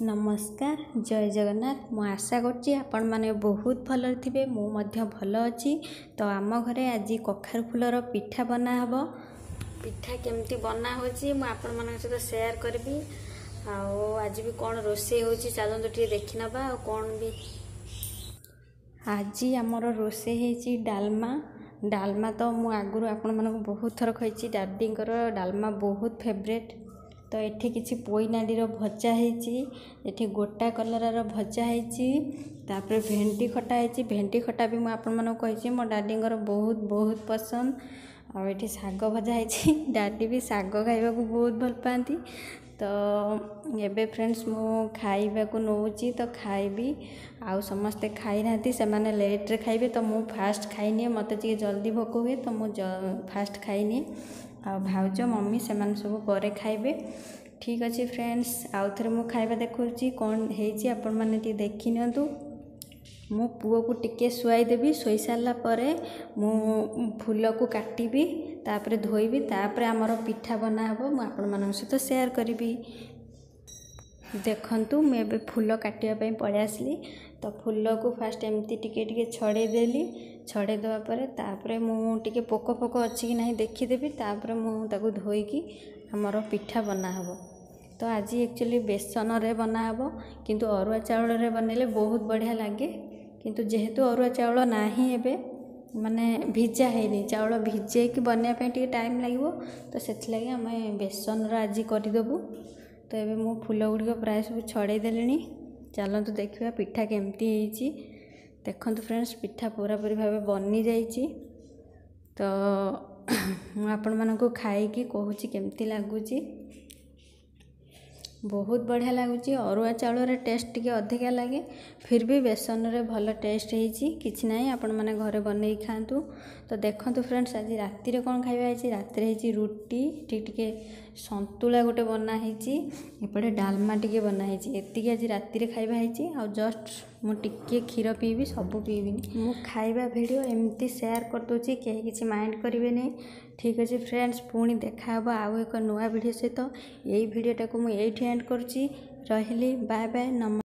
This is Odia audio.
ନମସ୍କାର, ଜୟ ଜଗନ୍ନାଥ। ମୁଁ ଆଶା କରୁଛି ଆପଣମାନେ ବହୁତ ଭଲରେ ଥିବେ। ମୁଁ ମଧ୍ୟ ଭଲ ଅଛି। ତ ଆମ ଘରେ ଆଜି କଖାରୁ ଫୁଲର ପିଠା ବନା ହେବ। ପିଠା କେମିତି ବନା ହେଉଛି ମୁଁ ଆପଣମାନଙ୍କ ସହିତ ସେୟାର କରିବି। ଆଉ ଆଜି ବି କ'ଣ ରୋଷେଇ ହେଉଛି, ଚାଲନ୍ତୁ ଟିକେ ଦେଖିନେବା। ଆଉ କ'ଣ ବି ଆଜି ଆମର ରୋଷେଇ ହେଇଛି, ଡାଲମା। ଡାଲମା ତ ମୁଁ ଆଗରୁ ଆପଣମାନଙ୍କୁ ବହୁତ ଥର କହିଛି, ଡାଡ଼ିଙ୍କର ଡାଲମା ବହୁତ ଫେଭରେଟ୍। ତ ଏଠି କିଛି ପୋଇନାଡ଼ିର ଭଜା ହେଇଛି, ଏଠି ଗୋଟା କଲରାର ଭଜା ହେଇଛି, ତାପରେ ଭେଣ୍ଡି ଖଟା ହେଇଛି। ଭେଣ୍ଡି ଖଟା ବି ମୁଁ ଆପଣମାନଙ୍କୁ କହିଛି, ମୋ ଡାଡ଼ିଙ୍କର ବହୁତ ବହୁତ ପସନ୍ଦ। ଆଉ ଏଠି ଶାଗ ଭଜା ହେଇଛି। ଡାଡ଼ି ବି ଶାଗ ଖାଇବାକୁ ବହୁତ ଭଲ ପାଆନ୍ତି। ତ ଏବେ ଫ୍ରେଣ୍ଡସ୍, ମୁଁ ଖାଇବାକୁ ନେଉଛି, ତ ଖାଇବି। ଆଉ ସମସ୍ତେ ଖାଇନାହାନ୍ତି, ସେମାନେ ଲେଟ୍ରେ ଖାଇବେ। ତ ମୁଁ ଫାଷ୍ଟ ଖାଇନିଏ, ମୋତେ ଟିକେ ଜଲ୍ଦି ଭୋକ ହୁଏ, ତ ମୁଁ ଫାଷ୍ଟ ଖାଇନିଏ। ଆଉ ଭାଉଜ, ମମି ସେମାନେ ସବୁ ପରେ ଖାଇବେ। ଠିକ୍ ଅଛି ଫ୍ରେଣ୍ଡସ୍, ଆଉ ଥରେ ମୁଁ ଖାଇବା ଦେଖାଉଛି କ'ଣ ହେଇଛି, ଆପଣମାନେ ଟିକେ ଦେଖିନିଅନ୍ତୁ। ମୁଁ ପୁଅକୁ ଟିକେ ଶୁଆଇଦେବି। ଶୋଇ ସାରିଲା ପରେ ମୁଁ ଫୁଲକୁ କାଟିବି, ତାପରେ ଧୋଇବି, ତାପରେ ଆମର ପିଠା ବନା ହେବ। ମୁଁ ଆପଣମାନଙ୍କ ସହିତ ସେୟାର କରିବି। ଦେଖନ୍ତୁ, ମୁଁ ଏବେ ଫୁଲ କାଟିବା ପାଇଁ ପଳେଇ ଆସିଲି। ତ ଫୁଲକୁ ଫାଷ୍ଟ ଏମିତି ଟିକେ ଟିକେ ଛଡ଼େଇ ଦେଲି। ଛଡ଼େଇ ଦେବା ପରେ ତାପରେ ମୁଁ ଟିକେ ପୋକ ଫୋକ ଅଛି କି ନାହିଁ ଦେଖିଦେବି। ତାପରେ ମୁଁ ତାକୁ ଧୋଇକି ଆମର ପିଠା ବନା ହେବ। ତ ଆଜି ଆକ୍ଚୁଆଲି ବେସନରେ ବନା ହେବ, କିନ୍ତୁ ଅରୁଆ ଚାଉଳରେ ବନେଇଲେ ବହୁତ ବଢ଼ିଆ ଲାଗେ। କିନ୍ତୁ ଯେହେତୁ ଅରୁଆ ଚାଉଳ ନାହିଁ ଏବେ, ମାନେ ଭିଜା ହେଇନି, ଚାଉଳ ଭିଜେଇକି ବନେଇବା ପାଇଁ ଟିକେ ଟାଇମ୍ ଲାଗିବ, ତ ସେଥିଲାଗି ଆମେ ବେସନର ଆଜି କରିଦେବୁ। ତ ଏବେ ମୁଁ ଫୁଲ ଗୁଡ଼ିକ ପ୍ରାୟ ସବୁ ଛଡ଼େଇ ଦେଲିଣି। ଚାଲନ୍ତୁ ଦେଖିବା ପିଠା କେମିତି ହେଇଛି। ଦେଖନ୍ତୁ ଫ୍ରେଣ୍ଡସ୍, ପିଠା ପୁରାପୁରି ଭାବେ ବନିଯାଇଛି। ତ ମୁଁ ଆପଣମାନଙ୍କୁ ଖାଇକି କହୁଛି କେମିତି ଲାଗୁଛି। ବହୁତ ବଢ଼ିଆ ଲାଗୁଛି। ଅରୁଆ ଚାଉଳରେ ଟେଷ୍ଟ ଟିକେ ଅଧିକା ଲାଗେ, ଫିର୍ ବି ବେସନରେ ଭଲ ଟେଷ୍ଟ ହେଇଛି। କିଛି ନାହିଁ, ଆପଣମାନେ ଘରେ ବନେଇକି ଖାଆନ୍ତୁ। ତ ଦେଖନ୍ତୁ ଫ୍ରେଣ୍ଡସ୍, ଆଜି ରାତିରେ କ'ଣ ଖାଇବା ହେଇଛି। ରାତିରେ ହେଇଛି ରୁଟି, ଟିକେ ଟିକେ ସନ୍ତୁଳା ଗୋଟେ ବନା ହେଇଛି, ଏପଟେ ଡାଲମା ଟିକେ ବନା ହେଇଛି। ଏତିକି ଆଜି ରାତିରେ ଖାଇବା ହେଇଛି। ଆଉ ଜଷ୍ଟ ମୁଁ ଟିକିଏ କ୍ଷୀର ପିଇବି, ସବୁ ପିଇବିନି। ମୁଁ ଖାଇବା ଭିଡ଼ିଓ ଏମିତି ସେୟାର କରିଦେଉଛି, କେହି କିଛି ମାଇଣ୍ଡ କରିବେନି। ଠିକ୍ ଅଛି ଫ୍ରେଣ୍ଡସ୍, ପୁଣି ଦେଖାହେବ ଆଉ ଏକ ନୂଆ ଭିଡ଼ିଓ ସହିତ। ଏଇ ଭିଡ଼ିଓଟାକୁ ମୁଁ ଏଇଠି ଏଣ୍ଡ କରୁଛି। ରହିଲି, ବାଏ ବାଏ, ନମ।